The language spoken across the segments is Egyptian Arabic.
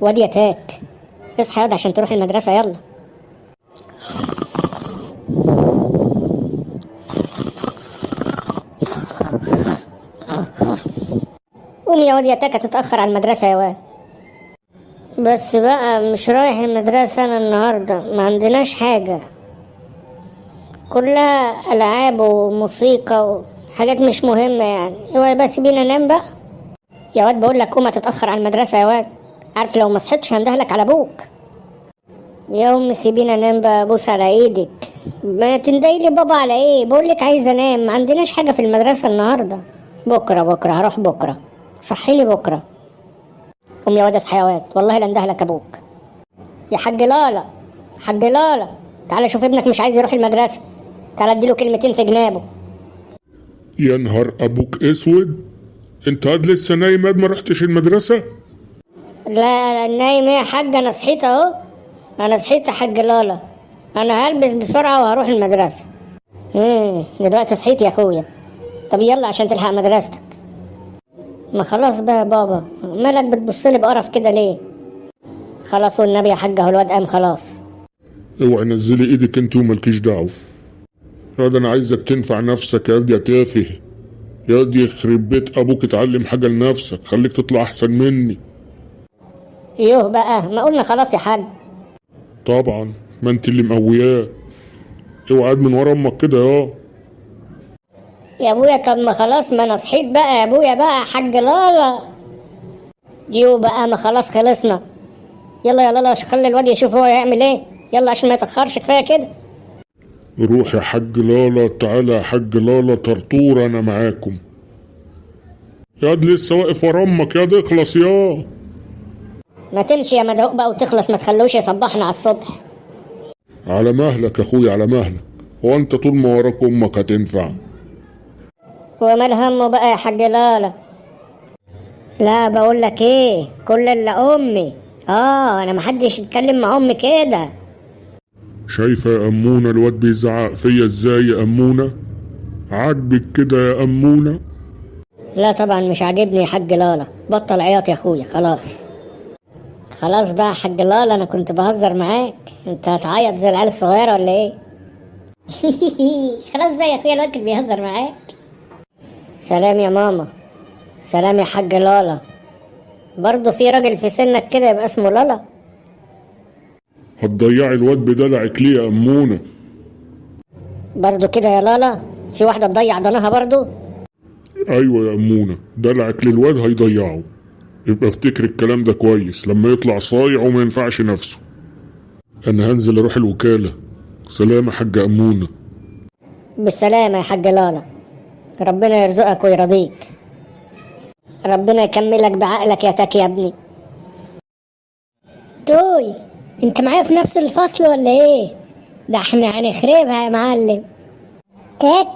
وادي يا تاك، اصحى ياض عشان تروح المدرسة. يلا قوم يا واد يا تاك، هتتأخر على المدرسة يا واد. بس بقى مش رايح المدرسة أنا النهاردة، ما عندناش حاجة، كلها ألعاب وموسيقى وحاجات مش مهمة يعني. اوعي بس بينا نام بقى يا واد. بقول لك قوم هتتأخر على المدرسة يا واد، عارف لو ما صحيتش هندهلك على أبوك. يا أم سيبينا نام بقى، بوس على إيدك. ما تندهي لي بابا على إيه؟ بقول لك عايزة أنام، ما عندناش حاجة في المدرسة النهاردة. بكرة بكرة هروح، بكرة صحيني بكرة. قوم يا واد اصحى يا واد، والله لا اندهلك أبوك. يا حاج لالا، حاج لالا، تعالى شوف ابنك مش عايز يروح المدرسة، تعالى اديله كلمتين في جنابه. يا نهار ابوك اسود، انت قاعد لسه نايم ما رحتش المدرسة؟ لا نايم ايه يا حاج، انا صحيت اهو، انا صحيت يا حاج لالا، انا هلبس بسرعة وهروح المدرسة. دلوقتي صحيت يا اخويا. طب يلا عشان تلحق مدرستك. ما خلاص بقى يا بابا، مالك بتبصلي بقرف كده ليه؟ خلاص والنبي يا حاج اهو الواد قام خلاص. اوعي نزلي ايدك انت ومالكيش دعوة. يا ده انا عايزك تنفع نفسك يا واد يا تافه، يا واد يخرب بيت ابوك، اتعلم حاجة لنفسك، خليك تطلع احسن مني. يوه بقى، ما قلنا خلاص يا حاج. طبعا ما انت اللي مقوياه. اوعى من ورا امك كده يا يا ابويا. طب ما خلاص، ما انا صحيت بقى يا ابويا بقى يا حاج لالا. يو بقى، ما خلاص خلصنا. يلا يا لالا خلي الواد يشوف هو هيعمل ايه، يلا عشان ما يتاخرش، كفايه كده. روح يا حاج لالا، تعالى يا حاج لالا، طرطور انا معاكم. يا واد لسه واقف ورا امك يا واد، اخلص يا. ما تمشي يا مدعوق بقى وتخلص، ما تخلوش يصبحنا على الصبح. على مهلك يا اخويا، على مهلك، هو انت طول ما وراك امك هتنفع؟ ومال همه بقى يا حاج لالا؟ لا بقول لك ايه، كل الا امي. انا محدش يتكلم مع امي كده. شايفه يا امونه الواد بيزعق فيا ازاي يا امونه؟ عاجبك كده يا امونه؟ لا طبعا مش عاجبني يا حاج لالا، بطل عياط يا اخويا. خلاص خلاص بقى يا حاج لالا، انا كنت بهزر معاك، انت هتعيط زي العيال الصغيره ولا ايه؟ خلاص بقى يا اخويا، الواد كان بيهزر معاك. سلام يا ماما، سلام يا حاج لالا. برضه في راجل في سنك كده يبقى اسمه لالا؟ هتضيعي الواد بدلعك ليه يا امونه؟ برضه كده يا لالا، في واحده تضيع ضناها برضه؟ ايوه يا امونه، دلعك للواد هيضيعه. يبقى افتكر الكلام ده كويس لما يطلع صايع وما ينفعش نفسه. انا هنزل اروح الوكاله. سلام يا حاج امونه. بالسلامه يا حاج لالا، ربنا يرزقك ويرضيك، ربنا يكملك بعقلك يا تاك يا ابني. توي انت معايا في نفس الفصل ولا ايه؟ ده احنا هنخربها يا معلم. تاك،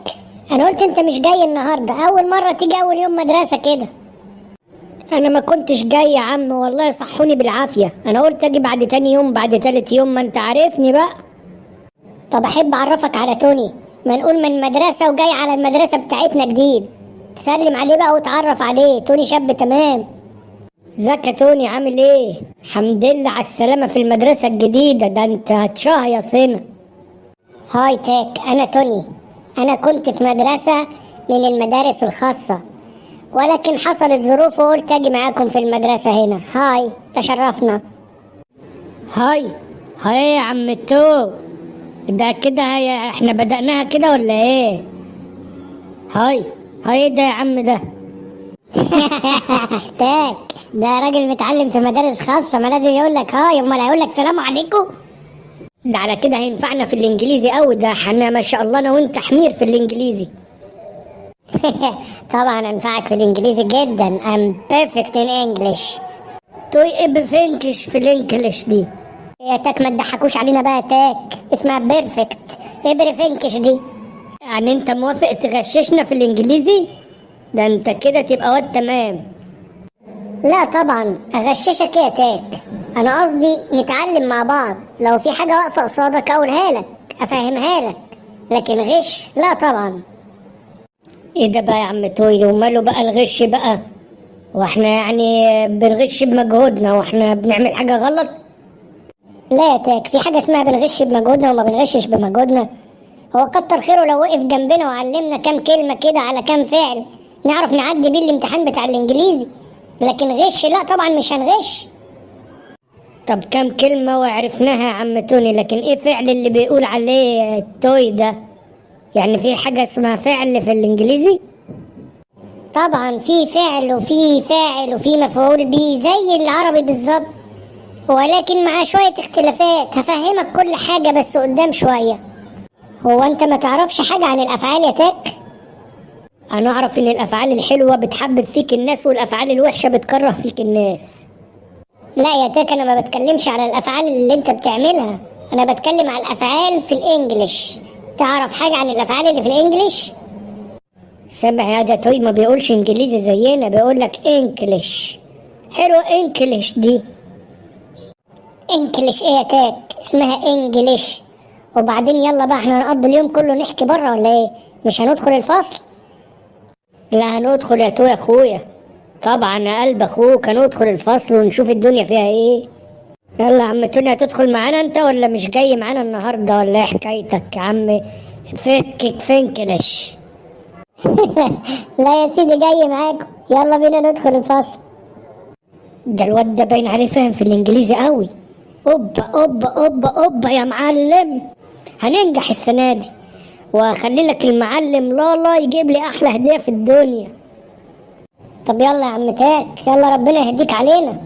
انا قلت انت مش جاي النهارده، اول مره تيجي اول يوم مدرسه كده. انا ما كنتش جاي يا عم والله، صحوني بالعافيه، انا قلت اجي بعد تاني يوم بعد تالت يوم، ما انت عارفني بقى. طب احب اعرفك على توني، منقول من مدرسه وجاي على المدرسه بتاعتنا جديد، تسلم عليه بقى وتعرف عليه. توني شاب تمام. ازيك يا توني، عامل ايه؟ الحمد لله على السلامه في المدرسه الجديده، ده انت هتشهيص هنا. hi تاك، انا توني، انا كنت في مدرسه من المدارس الخاصه، ولكن حصلت ظروف وقلت اجي معاكم في المدرسه هنا. hi، تشرفنا. hi hi يا عم تو، ده كده احنا بدأناها كده ولا ايه؟ hi hi ده يا عم ده. تاك، ده راجل متعلم في مدارس خاصة، ما لازم يقول لك hi، امال هيقول لك سلام عليكم؟ ده على كده هينفعنا في الانجليزي قوي، ده احنا ما شاء الله انا وانت حمير في الانجليزي. طبعا انفعك في الانجليزي جدا، I'm perfect in English. توي ايه بفنكش في ال English دي؟ يا تاك ما تضحكوش علينا بقى يا تاك، اسمها perfect، ايه برفنكش دي؟ يعني انت موافق تغششنا في الانجليزي؟ ده انت كده تبقى واد تمام. لا طبعا اغششك يا تاك، انا قصدي نتعلم مع بعض، لو في حاجة واقفة قصادك اقولها لك افهمها لك، لكن غش لا طبعا. ايه ده بقى يا عم توي، وماله بقى الغش بقى؟ واحنا يعني بنغش بمجهودنا واحنا بنعمل حاجة غلط؟ لا يا تاك، في حاجة اسمها بنغش بمجهودنا وما بنغشش بمجهودنا؟ هو كتر خيره لو وقف جنبنا وعلمنا كام كلمة كده على كام فعل نعرف نعدي بيه الامتحان بتاع الانجليزي، لكن غش لا طبعا مش هنغش. طب كام كلمة وعرفناها يا عم توني، لكن ايه فعل اللي بيقول عليه توي ده؟ يعني في حاجة اسمها فعل في الانجليزي؟ طبعا في فعل وفي فاعل وفي مفعول به زي العربي بالظبط، ولكن مع شوية اختلافات. هفهمك كل حاجة بس قدام شوية. هو انت ما تعرفش حاجة عن الافعال يا تاك؟ انا اعرف ان الافعال الحلوة بتحبب فيك الناس والافعال الوحشة بتكره فيك الناس. لا يا تاك، انا ما بتكلمش على الافعال اللي انت بتعملها، انا بتكلم على الافعال في ال English. تعرف حاجة عن الافعال اللي في ال English؟ سامع يا ده توي ما بيقولش انجليزي زينا، بيقول لك English. حلوة English دي. English ايه يا تاك؟ اسمها English. وبعدين يلا بقى، احنا هنقضي اليوم كله نحكي بره ولا ايه؟ مش هندخل الفصل؟ لا هندخل يا توي يا اخويا، طبعا يا قلب اخوك هندخل الفصل ونشوف الدنيا فيها ايه. يلا يا عم توني، هتدخل معانا انت ولا مش جاي معانا النهارده ولا ايه حكايتك يا عم؟ فكك فنكلش. لا يا سيدي جاي معاكم، يلا بينا ندخل الفصل. ده الواد ده باين عليه فاهم في الانجليزي قوي. اوبا اوبا اوبا اوبا يا معلم، هننجح السنة دي، واخلي لك المعلم لالا يجيب لي احلى هديه في الدنيا. طب يلا يا عم تاك، يلا ربنا يهديك علينا،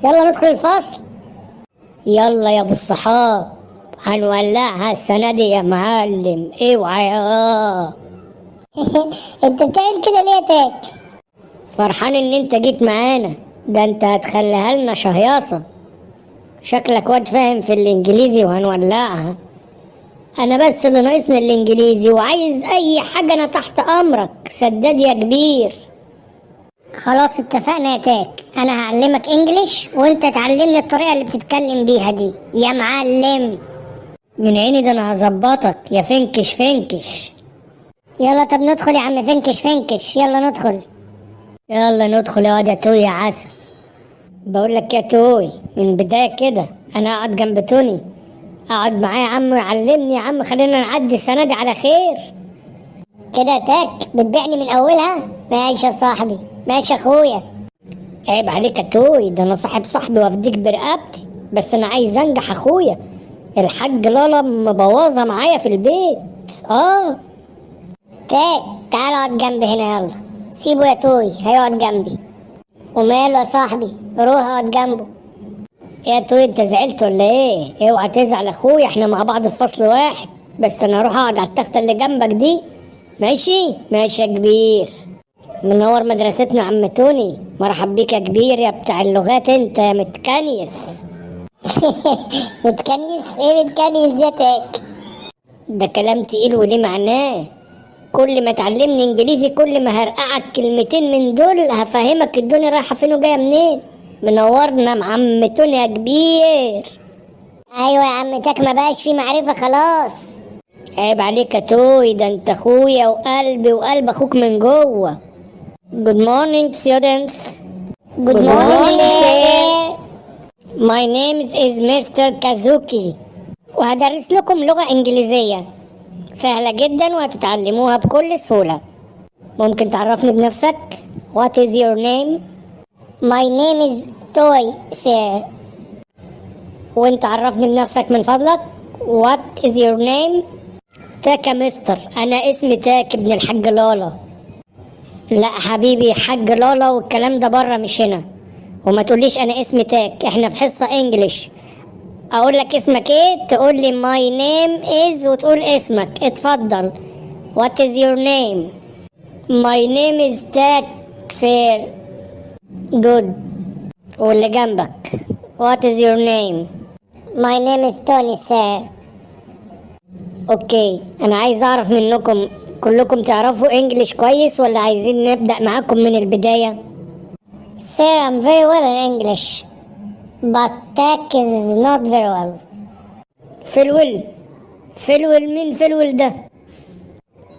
يلا ندخل الفصل. يلا يا ابو الصحاب، هنولعها السنة دي يا معلم، اوعى يا انت بتعمل كده ليه يا تاك؟ فرحان ان انت جيت معانا، ده انت هتخليها لنا شهياصه. شكلك واد فاهم في الانجليزي وهنولعها. انا بس اللي ناقصني الانجليزي، وعايز اي حاجة انا تحت امرك، سداد يا كبير. خلاص اتفقنا يا تاك، انا هعلمك English وانت تعلمني الطريقة اللي بتتكلم بيها دي يا معلم. من عيني، ده انا هظبطك يا فنكش فنكش. يلا طب ندخل يا عم فنكش فنكش، يلا ندخل. يلا ندخل يا واد يا توي يا عسل. بقول لك يا توي، من بداية كده انا اقعد جنب توني، اقعد معاه يا عم ويعلمني يا عم، خلينا نعدي السنة دي على خير. كده يا تاك بتبيعني من اولها؟ ماشي يا صاحبي، ماشي يا اخويا. عيب عليك يا توي، ده انا صاحب صاحبي وافديك برقبتي، بس انا عايز انجح اخويا. الحاج لالا مبوظه معايا في البيت. تاك تعال اقعد جنبي هنا، يلا سيبه يا توي هيقعد جنبي. وماله يا صاحبي، روح اقعد جنبه. يا توي انت زعلت ولا ايه؟ اوعى تزعل اخويا، احنا مع بعض في فصل واحد، بس انا هروح اقعد على التخته اللي جنبك دي. ماشي ماشي يا كبير. منور مدرستنا يا عم توني، مرحب بيك يا كبير يا بتاع اللغات انت يا متكنيس. متكنيس؟ ايه متكنيس ده يا تاك؟ ده كلام تقيل وليه معناه. كل ما تعلمني انجليزي كل ما هرقعك كلمتين من دول هفهمك الدنيا رايحة فين وجاية منين. منورنا يا عم توني يا كبير. ايوه يا عم تاك، ما بقاش في معرفة خلاص. عيب عليك يا توي، ده انت اخويا وقلبي وقلب اخوك من جوه. Good morning students. Good morning sir. My name is Mr. Kazuki. وهدرس لكم لغة إنجليزية سهلة جدا وهتتعلموها بكل سهولة. ممكن تعرفني بنفسك؟ What is your name? My name is Toy sir. وانت عرفني بنفسك من فضلك. What is your name? تاك يا مستر، أنا اسمي تاك ابن الحاج لالا. لا حبيبي، حاج لالا والكلام ده بره مش هنا. وما تقوليش انا اسمي تاك، احنا في حصة English. اقول لك اسمك ايه تقول لي my name is وتقول اسمك. اتفضل. What is your name? My name is تاك sir. Good. واللي جنبك What is your name? My name is Tony sir. Okay، انا عايز اعرف منكم كلكم تعرفوا English كويس ولا عايزين نبدأ معاكم من البداية؟ Sir, I'm very well in English, but Tak is not very well. فلول فلول، مين فلول ده؟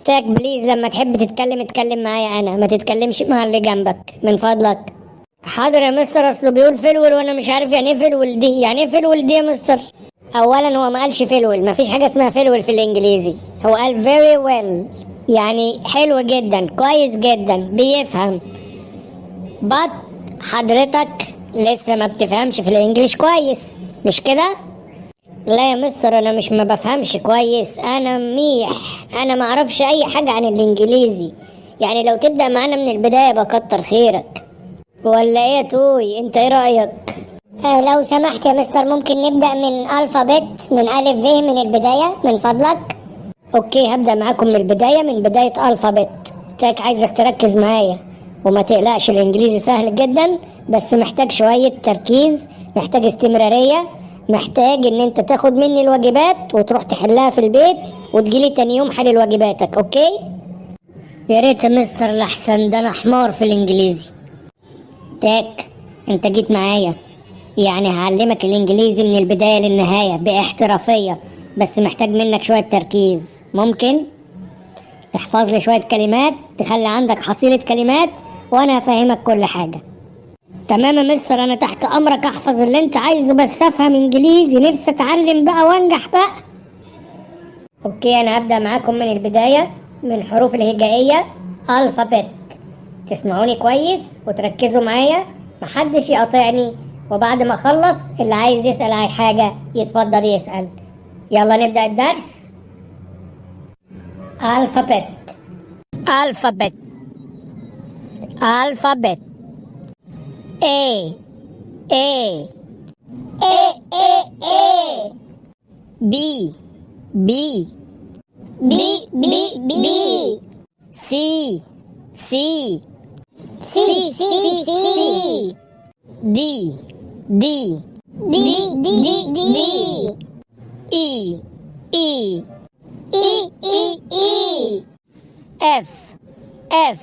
تاك please، لما تحب تتكلم اتكلم معايا انا، ما تتكلمش مع اللي جنبك من فضلك. حاضر يا مستر، اصله بيقول فلول وانا مش عارف يعني ايه فلول دي. يعني ايه فلول دي يا مستر؟ اولا هو ما قالش فلول، ما فيش حاجة اسمها فلول في الانجليزي. هو قال very well، يعني حلو جدا، كويس جدا، بيفهم. but حضرتك لسه ما بتفهمش في ال English كويس، مش كده؟ لا يا مستر، انا مش ما بفهمش كويس، انا ميح، انا ما اعرفش اي حاجة عن الانجليزي. يعني لو تبدأ معانا من البداية بكتر خيرك. ولا ايه يا توي؟ انت ايه رأيك؟ لو سمحت يا مستر، ممكن نبدأ من alphabet، من ألف ب، من البداية من فضلك. okay، هبدأ معاكم من البداية، من بداية alphabet. تاك، عايزك تركز معايا وما تقلقش، الانجليزي سهل جدا، بس محتاج شوية تركيز، محتاج استمرارية، محتاج ان انت تاخد مني الواجبات وتروح تحلها في البيت وتجيلي تاني يوم حل واجباتك، okay؟ يا ريت يا مستر، لحسن ده انا حمار في الانجليزي. تاك، انت جيت معايا، يعني هعلمك الانجليزي من البداية للنهاية باحترافية، بس محتاج منك شوية تركيز. ممكن تحفظ لي شوية كلمات، تخلي عندك حصيلة كلمات، وانا هفهمك كل حاجة. تمام يا مستر، انا تحت امرك، احفظ اللي انت عايزه، بس افهم انجليزي، نفسي اتعلم بقى وانجح بقى. okay، انا هبدأ معاكم من البداية، من حروف الهجائية، alphabet. تسمعوني كويس وتركزوا معايا، محدش يقاطعني، وبعد ما اخلص اللي عايز يسأل اي حاجة يتفضل يسأل. يلا نبدأ الدرس. alphabet، alphabet، alphabet. A، A، A، A، A. B، B، B، B، B. C، C، C، C، C. D، D، D، D، D. E، E، E، E، E. F، F،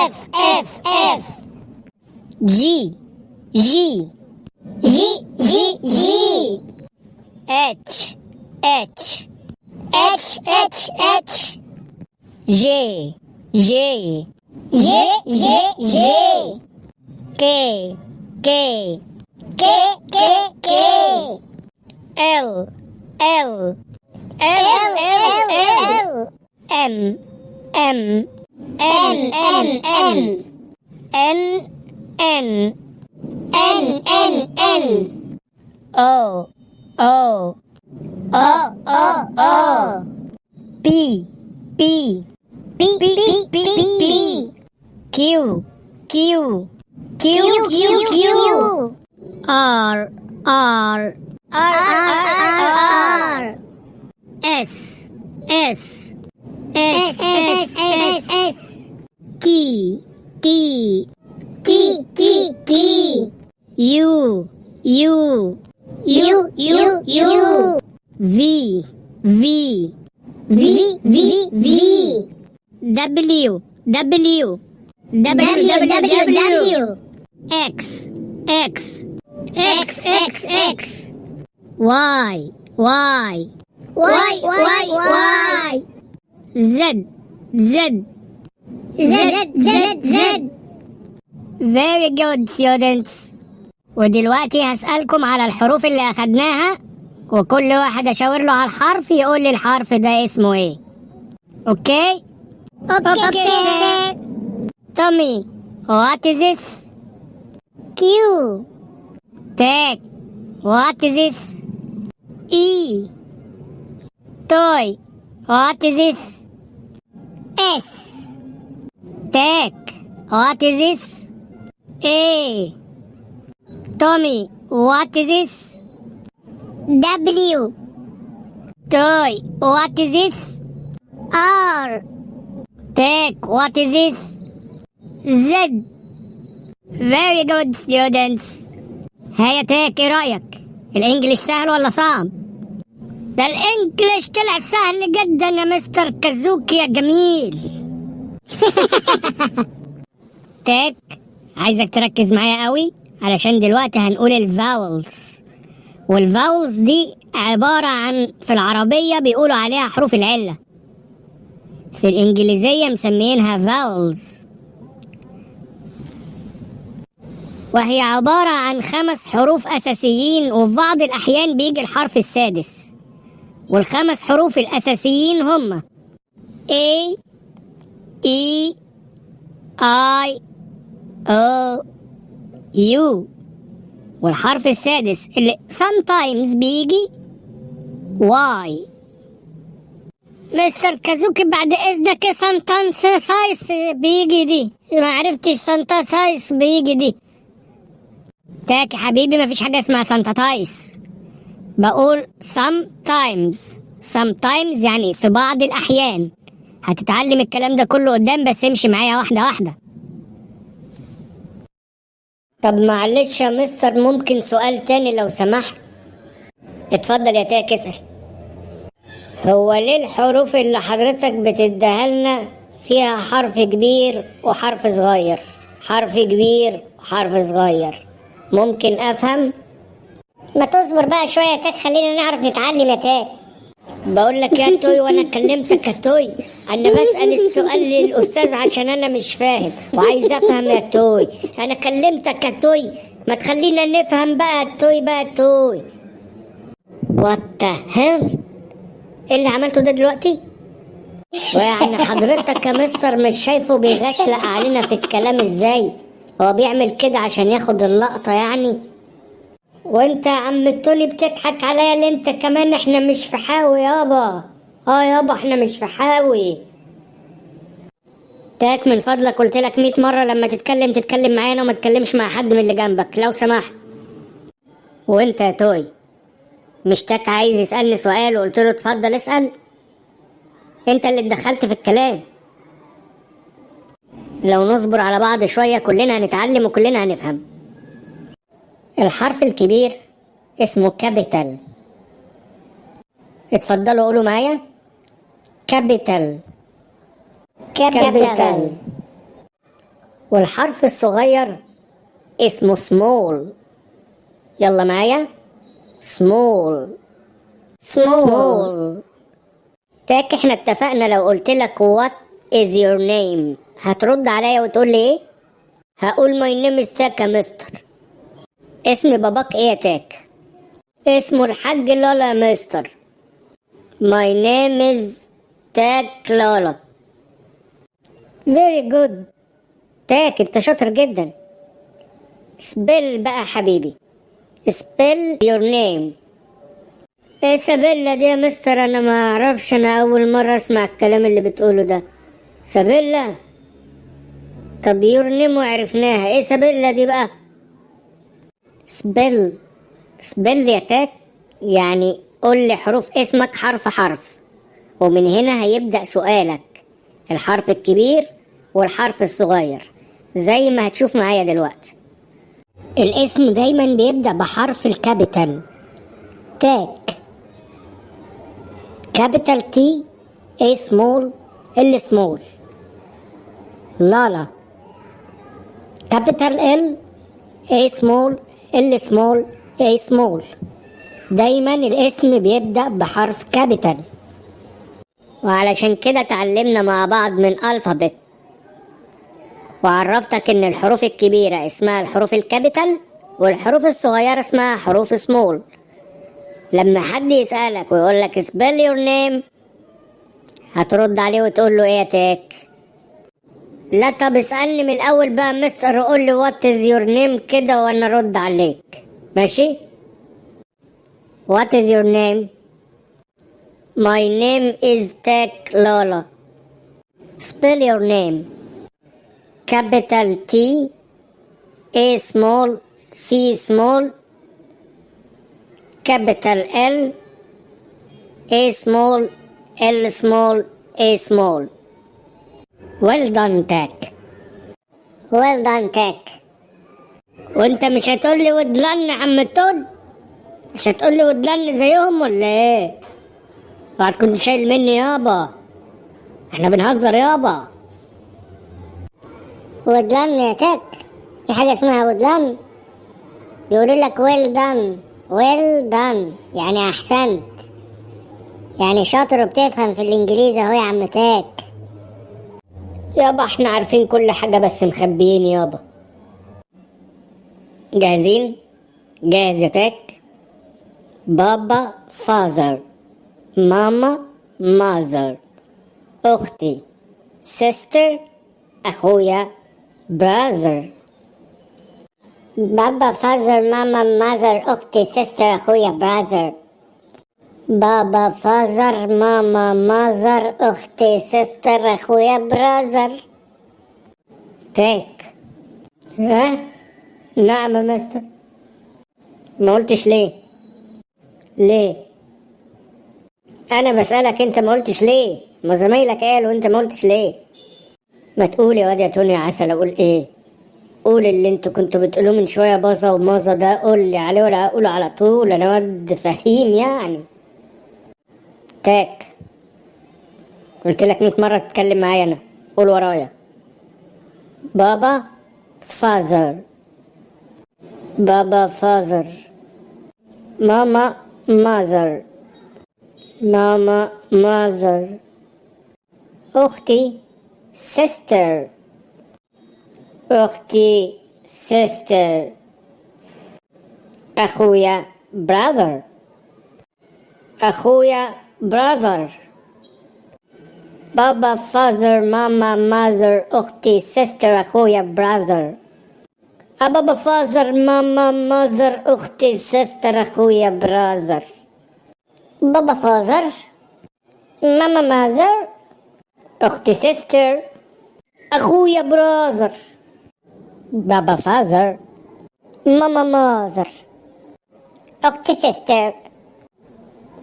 F، F، F. G، G، G، G، G. H، H، H، H، H. J، J، J، J، J. K، K، K، K، K. L، L، L، L، L، L. M، M، M، M، M. N، N، N، N، N. O، O، O، O، O. P، P، P، P، P، P. Q، Q، Q، Q، Q، Q. R، R، R، R، R، R. S، S، S، S، S، S. T، T، T، T، T. U، U، U، U، U. V، V، V، V، V. W، W، W، W، W. X، X، X، X، X. Y، Y، Y، Y، Y. Z، Z. Z، Z، Z. Very good students. ودلوقتي هسألكم على الحروف اللي أخدناها، وكل واحد أشاور له على الحرف يقول لي الحرف ده اسمه إيه. okay؟ Okay, sir. تومي، what is this? Q. تاك، what is this? E. توي، what is this? S. تاك، what is this? A. تومي، what is this? W. توي، what is this? R. تاك، what is this? Z. Very good students. هيا تاك، ايه رأيك؟ ال English سهل ولا صعب؟ ده ال English طلع سهل جدا يا مستر كازوكي يا جميل. تاك، عايزك تركز معايا قوي، علشان دلوقتي هنقول ال vowels، وال vowels دي عبارة عن، في العربية بيقولوا عليها حروف العلة، في الإنجليزية مسميينها vowels. وهي عبارة عن 5 حروف أساسيين، وفي بعض الأحيان بيجي الحرف السادس. والخمس حروف الأساسيين هم A E I O U، والحرف السادس اللي sometimes بيجي Y. مستر كازوكي بعد إذنك، sometimes بيجي دي ما عرفتش، sometimes بيجي دي. تاك يا حبيبي، ما فيش حاجة اسمها سانتاتايس، بقول sometimes. sometimes يعني في بعض الأحيان. هتتعلم الكلام ده كله قدام، بس امشي معايا واحدة واحدة. طب معلش يا مستر، ممكن سؤال تاني لو سمحت؟ اتفضل يا تاك، اسأل. هو ليه الحروف اللي حضرتك بتديها لنا فيها حرف كبير وحرف صغير، حرف كبير وحرف صغير؟ ممكن افهم؟ ما تصبر بقى شوية يا تاك، خلينا نعرف نتعلم يا تاك. بقول لك يا توي، وانا كلمتك يا توي، انا بسأل السؤال للاستاذ عشان انا مش فاهم وعايز افهم يا توي. انا كلمتك يا توي، ما تخلينا نفهم بقى يا توي بقى يا توي. what the hell، ايه اللي عملته ده دلوقتي؟ ويعني حضرتك يا مستر مش شايفه بيغشلق علينا في الكلام ازاي؟ هو بيعمل كده عشان ياخد اللقطة يعني. وانت يا عم توني بتضحك عليا اللي انت كمان؟ احنا مش في حاوي يابا. يابا احنا مش في حاوي. تاك من فضلك، قلت لك 100 مرة لما تتكلم تتكلم معانا وما تتكلمش مع حد من اللي جنبك لو سمحت. وانت يا توي، مش تاك عايز يسألني سؤال وقلت له اتفضل اسأل؟ انت اللي اتدخلت في الكلام. لو نصبر على بعض شوية كلنا هنتعلم وكلنا هنفهم. الحرف الكبير اسمه capital. اتفضلوا قولوا معايا capital. capital. والحرف الصغير اسمه small. يلا معايا small. small. تاك احنا اتفقنا لو قلت لك what is your name هترد عليا وتقول لي ايه؟ هقول my name is تاك يا مستر. اسم باباك ايه يا تاك؟ اسمه الحاج لالا يا مستر. My name is تاك لالا. Very good تاك، انت شاطر جدا. spell بقى حبيبي، spell your name. ايه سابيلا دي يا مستر؟ انا ما اعرفش، انا اول مرة اسمع الكلام اللي بتقوله ده. سابيلا؟ طب your name وعرفناها، ايه سابيلا دي بقى؟ spell، spell يا تاك يعني قول لي حروف اسمك حرف حرف، ومن هنا هيبدأ سؤالك، الحرف الكبير والحرف الصغير زي ما هتشوف معايا دلوقتي. الاسم دايما بيبدأ بحرف ال capital. تاك capital T A small L small. لالا capital L A small L small A small. دايما الاسم بيبدأ بحرف capital، وعلشان كده تعلمنا مع بعض من alphabet، وعرفتك ان الحروف الكبيرة اسمها الحروف ال capital والحروف الصغيرة اسمها حروف سمول. لما حد يسألك ويقول لك spell your name هترد عليه وتقول له ايه يا تاك؟ لا طب اسألني من الأول بقى مستر، قول لي what is your name كده وانا ارد عليك، ماشي؟ What is your name? My name is Tak Lala. Spell your name. Capital T A small C small capital L A small L small A small. Well done Tak. Well done تاك. وانت مش هتقول لي well done يا عم تود؟ مش هتقول لي well done زيهم ولا ايه؟ وهتكون شايل مني يابا، احنا بنهزر يابا. well done يا تاك، في حاجة اسمها well done؟ بيقولوا لك well done، well done يعني أحسنت، يعني شاطر وبتفهم في الإنجليزي أهو يا عم تاك. يابا احنا عارفين كل حاجة بس مخبيين يابا. جاهزين؟ جاهز يا تاك؟ بابا father، ماما mother، أختي sister، أخويا brother. بابا father، ماما mother، اختي sister، اخويا brother. بابا father، ماما mother، اختي sister، اخويا brother. تاك. ها؟ نعم يا مستر. ما قلتش ليه؟ ليه؟ انا بسألك انت ما قلتش ليه؟ ما زمايلك قالوا، انت ما قلتش ليه؟ ما تقول يا واد يا توني يا عسل. اقول ايه؟ قول اللي انتوا كنتوا بتقولوه من شويه، باظه ومازه، ده قول لي عليه ولا اقوله على طول؟ انا واد فهيم يعني. تاك، قلت لك 100 مرة تتكلم معايا انا. قول ورايا: بابا father، بابا father، ماما mother، ماما mother، أختي sister، أختي sister، أخويا brother، أخويا brother. بابا father، ماما mother، أختي sister، أخويا brother. بابا father، ماما mother، أختي sister، أخويا brother. بابا father، ماما mother، أختي sister، أخويا brother. بابا father، ماما mother، اختي sister،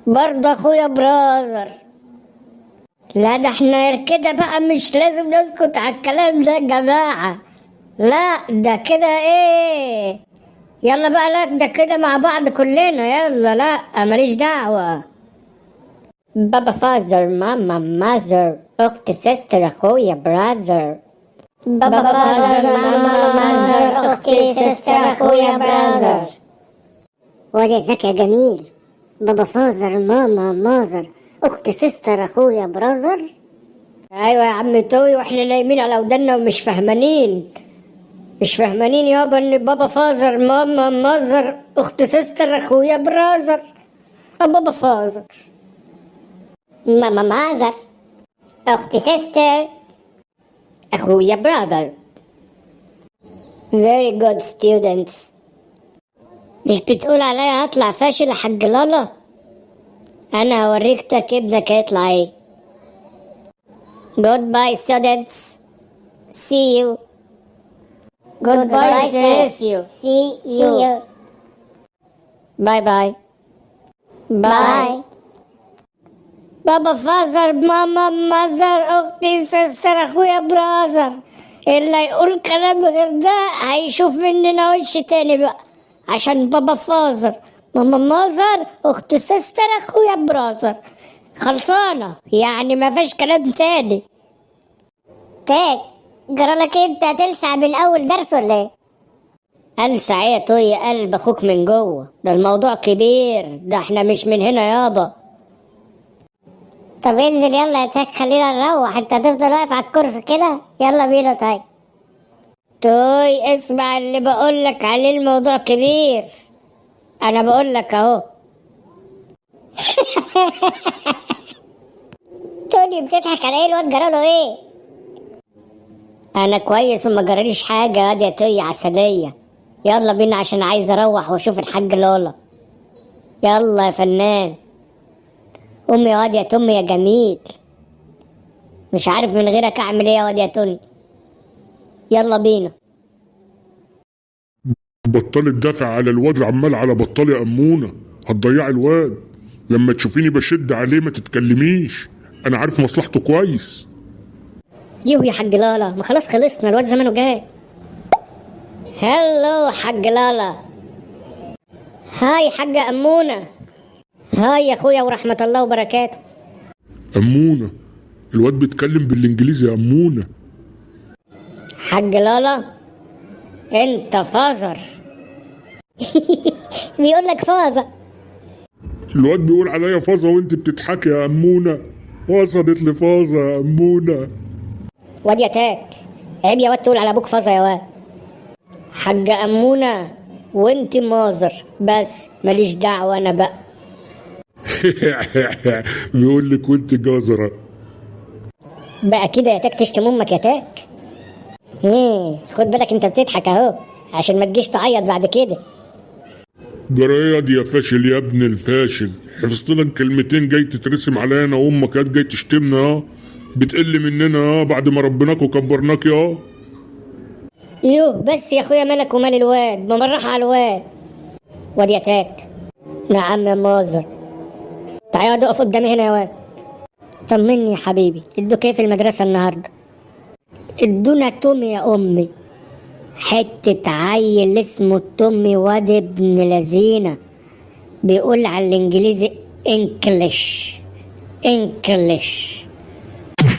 برضه أخويا brother. لا ده احنا كده بقى مش لازم نسكت على الكلام ده يا جماعة. لا ده كده ايه، يلا بقى. لا ده كده مع بعض كلنا، يلا. لا ماليش دعوة. بابا father، ماما mother، اخت sister، اخويا brother. بابا father، ماما mother، اختي sister، اخويا brother. واد ذكي يا جميل. بابا father، ماما mother، اخت sister، اخويا brother. ايوه يا عم توي، واحنا نايمين على ودنا ومش فاهمانين، مش فاهمانين يابا ان بابا father، ماما mother، اخت sister، اخويا brother. بابا father، ماما mother، اختي sister، اخويا brother. very good students. مش بتقول عليا هطلع فاشل يا حاج لالا؟ انا هوريك تك ابنك هيطلع ايه. goodbye students، see you. goodbye. Goodbye, see you. see you. bye bye. bye. بابا father، ماما mother، اختي sister، اخويا brother. اللي يقول كلام غير ده هيشوف مننا وش تاني بقى، عشان بابا father، ماما mother، اخت sister، اخويا brother. خلصانه يعني، ما فيش كلام تاني. تاك، جرالك إيه؟ انت هتلسع من اول درس ولا ايه؟ ألسع ايه يا توي؟ قلب اخوك من جوه، ده الموضوع كبير، ده احنا مش من هنا يابا. طب انزل يلا يا تاك، خلينا نروح. انت هتفضل واقف على الكرسي كده؟ يلا بينا. طيب. توي، اسمع اللي بقولك عليه، الموضوع كبير، انا بقولك اهو. توني، بتضحك على ايه؟ الواد جراله ايه؟ انا كويس وما جراليش حاجه يا توي عسليه. يلا بينا عشان عايز اروح واشوف الحاج لالا. يلا يا فنان. قوم يا واد يا تم يا جميل، مش عارف من غيرك اعمل ايه يا واد يا توني. يلا بينا. بطلي تدافع على الواد عمال على بطال يا أمونة، هتضيعي الواد. لما تشوفيني بشد عليه ما تتكلميش، أنا عارف مصلحته كويس. يوه يا حاج لالا، ما خلاص خلصنا، الواد زمانه جاي. hello حاج لالا. hi حاجة أمونة. hi يا أخويا ورحمة الله وبركاته. أمونة، الواد بيتكلم بالإنجليزي يا أمونة. حاج لالا، انت father. بيقول لك father. الواد بيقول عليا فازة وانت بتضحكي يا أمونة. وصلت لفازة يا أمونة. واد يا تاك، عيب يا واد تقول على ابوك فازة يا واد. حاجة أمونة، وانت mother، بس ماليش دعوة انا بقى. بيقول لك وانت جزرة. بقى كده يا تاك تشتم امك يا تاك؟ ايه، خد بالك انت بتضحك اهو عشان ما تجيش تعيط بعد كده. جرايد يا فاشل يا ابن الفاشل، حفظت لك كلمتين جاي تترسم عليا انا وامك، يا جاي تشتمنا؟ بتقل مننا بعد ما ربناك وكبرناك يا يوه بس يا اخويا، مالك ومال الواد؟ ما بالراحة على الواد. واد يا تاك. نعم يا mother. تعالى اقعد، اقف قدامي هنا يا واد. طمني يا حبيبي، ادوك ايه في المدرسة النهاردة؟ ادونا تومي يا امي، حتة عيل اسمه تومي، واد ابن لذينة، بيقول على الانجليزي English English.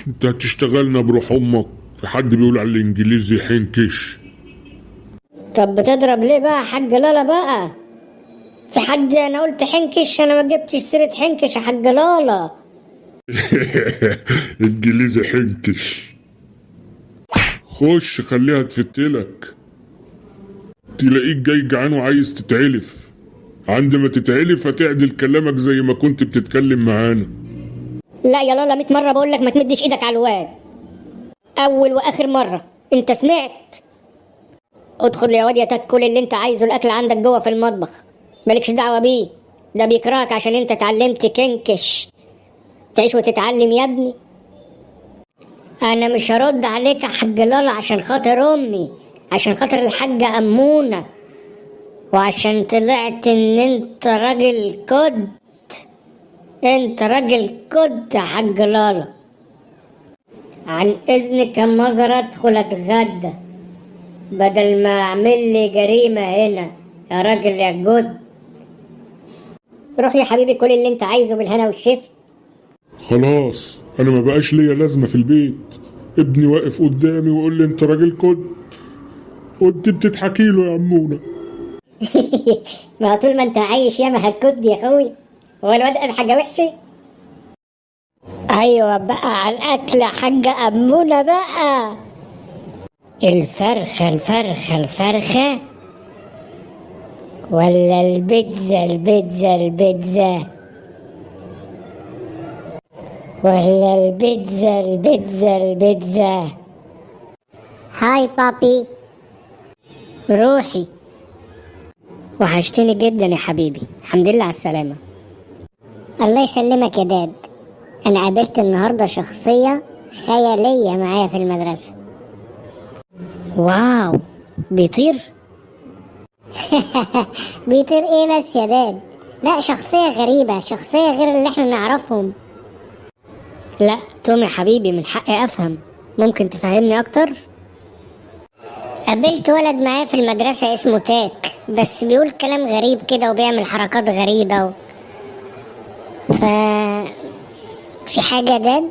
انت هتشتغلنا بروح امك، في حد بيقول على الانجليزي حنكش؟ طب بتضرب ليه بقى يا حاج لالا بقى؟ في حد انا قلت حنكش؟ انا ما جبتش سيرة حنكش يا حاج لالا. انجليزي حنكش، خش خليها تفتلك، تلاقيك جاي جعان وعايز تتعلف، عندما تتعلف هتعدل كلامك زي ما كنت بتتكلم معانا. لا يا لالا، 100 مرة بقول لك ما تمدش ايدك على الواد، اول واخر مرة، انت سمعت؟ ادخل يا واد يا تاك، كل اللي انت عايزه، الاكل عندك جوه في المطبخ، مالكش دعوة بيه، ده بيكرهك عشان انت اتعلمت كنكش. تعيش وتتعلم يا ابني. انا مش هرد عليك يا حاج لالا عشان خاطر امي، عشان خاطر الحاجة امونة، وعشان طلعت ان انت راجل كد، انت راجل كد يا حاج لالا. عن اذنك يا mother ادخل اتغدى بدل ما اعمل لي جريمة هنا يا راجل يا جد. روح يا حبيبي كل اللي انت عايزه بالهنا والشفا. خلاص انا ما بقاش ليا لازمة في البيت، ابني واقف قدامي ويقول لي انت راجل كد، وانت بتضحكي له يا عمونة. ما طول ما انت عايش ياما هتكد يا اخوي، هو الواد قال حاجة وحشة؟ ايوه بقى على الاكل يا حاجة امونة بقى. الفرخة الفرخة الفرخة ولا البيتزا البيتزا البيتزا ولا البيتزا البيتزا البيتزا؟ hi بابي. روحي، وحشتني جدا يا حبيبي، الحمد لله على السلامة. الله يسلمك يا dad. انا قابلت النهارده شخصية خيالية معايا في المدرسة. wow، بيطير؟ بيطير ايه بس يا dad؟ لا، شخصية غريبة، شخصية غير اللي احنا نعرفهم. لا تومي حبيبي، من حقي افهم، ممكن تفهمني اكتر؟ قابلت ولد معايا في المدرسة اسمه تاك، بس بيقول كلام غريب كده وبيعمل حركات غريبة ف في حاجة يا dad؟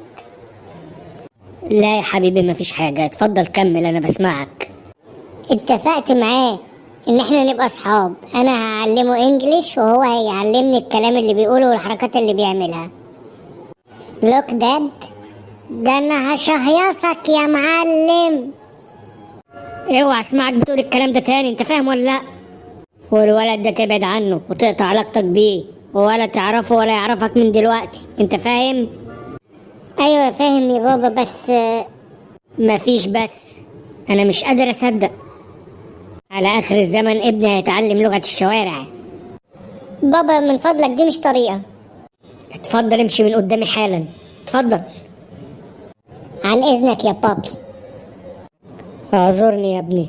لا يا حبيبي مفيش حاجة، اتفضل كمل انا بسمعك. اتفقت معاه ان احنا نبقى اصحاب، انا هعلمه English وهو هيعلمني الكلام اللي بيقوله والحركات اللي بيعملها. look dad، ده انا هشهيصك يا معلم. اوعى اسمعك بتقول الكلام ده تاني، انت فاهم ولا لا؟ والولد ده تبعد عنه وتقطع علاقتك بيه، ولا تعرفه ولا يعرفك من دلوقتي، انت فاهم؟ ايوه فاهم يا بابا، بس مفيش بس، انا مش قادر اصدق، على اخر الزمن ابني هيتعلم لغة الشوارع. بابا من فضلك دي مش طريقة. اتفضل امشي من قدامي حالا، اتفضل. عن اذنك يا بابي. اعذرني يا ابني.